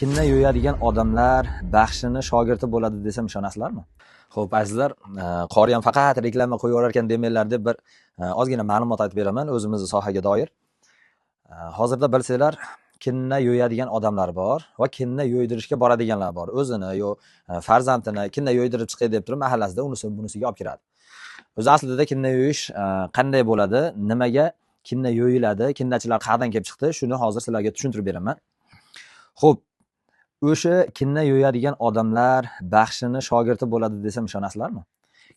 Kinna yo'yadigan odamlar baxshini shogirdi bo'ladi desam ishonasizlarmi? Xo'p, azizlar, qori ham faqat reklama qo'yaverar ekan demanglar deb bir ozgina ma'lumot aytib beraman o'zimizni sohaga doir. Hozirda bilsanglar, kinna yo'yadigan odamlar bor va kinna yo'ydirishga boradiganlar bor. O'zini yo farzandini kinna yo'ydirib chiqay deb turib mahallasida unisi bunisiga olib kiradi. O'zi aslida kinna yo'yish qanday bo'ladi, nimaga kinna yo'yiladi, kinnachilar qayerdan kelib chiqdi, shuni hozir sizlarga tushuntirib beraman. Xo'p, o'sha kinna yo'yadigan odamlar baxshini shogirdi bo'ladi desam ishonasizlarmi?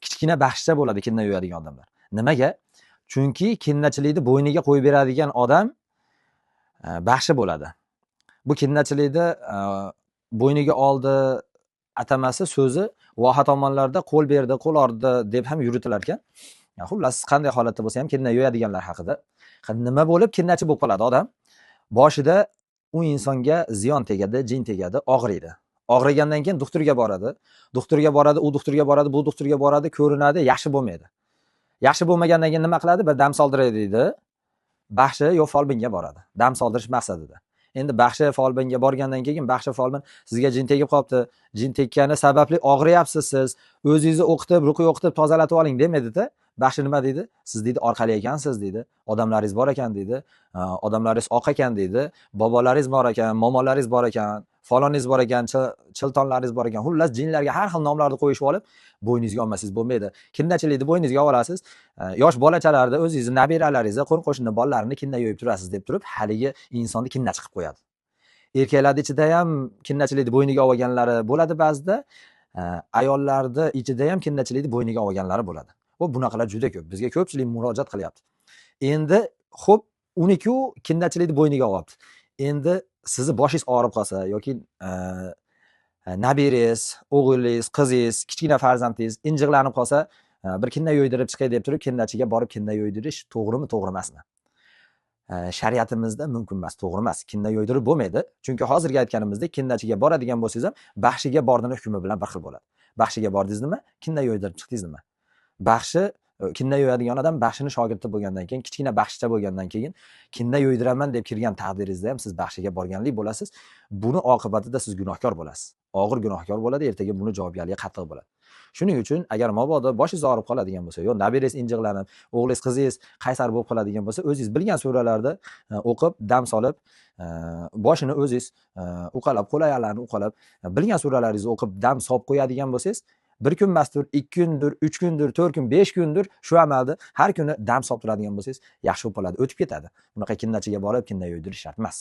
Kichkina baxshcha bo'ladi kinna yo'yadigan odamlar. Nimaga? Chunki kinnachilikni bo'yniga qo'yib beradigan odam baxshi bo'ladi. Bu kinnachilikni bo'yniga oldi atamasi so'zi voha tomonlarda qo'l berdi, qo'l oldi deb ham yuritilar ekan. Xullas, qanday holatda bo'lsa ham kinna yo'yadiganlar haqida. Nima bo'lib kinnachi bo'lib qoladi odam? Boshida u insonga ziyon tegadi, jin tegadi, og'riydi. Og'rigandan keyin doktorga boradi. Doktorga boradi, u doktorga boradi, bu doktorga boradi, ko'rinadi, yaxshi bo'lmaydi. Yaxshi bo'lmagandan keyin nima qiladi? Bir dam soldiray deydi. Baxshi yo folbinga boradi. Dam soldirish maqsadida. Endi baxshi folbinga borgandan keyin baxshi folbin sizga jin tegib qolibdi, jin tekkani sababli og'riyapsiz siz, o'zingizni o'qitib, ruqiy o'qitib tozalatib oling demaydi-da. Baxshi nima deydi? Siz deydi orqali ekansiz deydi, odamlaringiz bor ekan deydi, odamlaringiz oq ekan deydi, bobolaringiz bor ekan, momolaringiz bor ekan, faloningiz bor ekan, chiltonlaringiz bor ekan. Xullas, jinlarga har xil nomlarni qo'yishib olib, bo'yningizga olmasangiz bo'lmaydi. Kinnachilikni bo'yningizga olasiz, yosh bolachalarni, o'zingizni nabiralaringizni, qo'ni-qo'shni bolalarini kinna yo'yib turasiz deb turib, haligi insonni kinna chiqib qo'yadi. Erkaklarning ichida ham kinnachilikni bo'yniga olganlari bo'ladi ba'zida, ayollarning ichida ham kinnachilikni bo'yniga olganlari bo'ladi. Va bunaqalar juda ko'p. Bizga ko'pchilik murojaat qilyapti. Endi xo'p, uniku kinnachilikni bo'yniga olyapti. Endi sizni boshingiz og'rib qolsa yoki nabirangiz, o'g'lingiz, qizingiz, kichkina farzandingiz injiqlanib qolsa, bir kinna yo'ydirib chiqay deb turib kinnachiga borib kinna yo'ydirish to'g'rimi, to'g'ri emasmi? Shariatimizda mumkin emas, to'g'ri emas. Kinna yo'ydirib bo'lmaydi. Chunki hozirgi aytganimizdek, kinnachiga boradigan bo'lsangiz ham baxshiga bordini hukmi bilan bir xil bo'ladi. Baxshiga bordingiz nima? Kinna yo'ydirib chiqdingiz nima? Baxshi kinna yo'yadigan odam baxshini shogirdi bo'lgandan keyin, kichkina baxshicha bo'lgandan keyin kinna yo'ydiraman deb kirgan taqdiringizda ham siz baxshiga borganlik bo'lasiz. Buni oqibatida siz gunohkor bo'lasiz. Og'ir gunohkor bo'ladi, ertaga buni javobgarligi qattiq bo'ladi. Shuning uchun agar mabodo boshingiz og'rib qoladigan bo'lsa, yo nabirangiz injiqlanib, o'g'lingiz, qizingiz qaysar bo'lib qoladigan bo'lsa, o'zingiz bilgan suralarni o'qib, dam solib, boshini o'zingiz uqalab, qo'l oyoqlarini uqalab, bilgan suralaringizni o'qib dam solib qo'yadigan bo'lsangiz, bir kun emasdir, 2 kundir, 3 kundir, 4 kun, 5 kundir shu amalni har kuni dam solib turadigan bo'lsangiz, yaxshi bo'lib qoladi, o'tib ketadi. Bunaqa kinnachiga borib kinna yo'ydirish shart emas.